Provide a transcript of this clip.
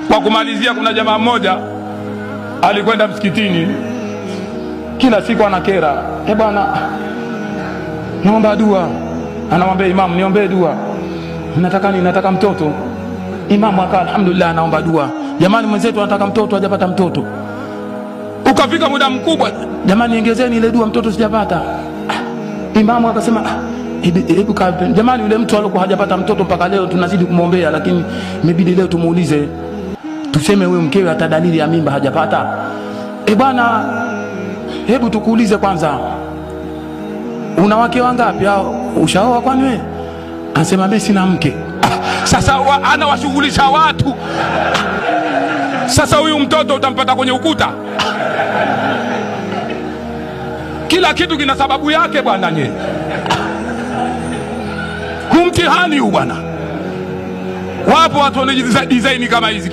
Kwa kumalizia, kuna jamaa mmoja alikwenda msikitini, kila siku anakera, eh bwana, naomba dua. Anamwambia imamu, niombee dua, nataka nini? Nataka mtoto. Imamu akawa alhamdulillah, anaomba dua, jamani, mwenzetu anataka mtoto, hajapata mtoto. Ukafika muda mkubwa, jamani, ongezeni ile dua, mtoto sijapata. Imamu akasema, hebu jamani, yule mtu alikuwa hajapata mtoto mpaka leo tunazidi kumwombea, lakini imebidi leo tumuulize, tuseme huyu mkewe hata dalili ya mimba hajapata. E bwana, hebu tukuulize kwanza, una wake wangapi? Au ushaoa kwani wewe? Anasema mimi sina mke. Sasa anawashughulisha watu. Sasa huyu mtoto utampata kwenye ukuta. Kila kitu kina sababu yake bwana nye. Kumtihani huyu bwana. Wapo watu wanajidesign kama hizi.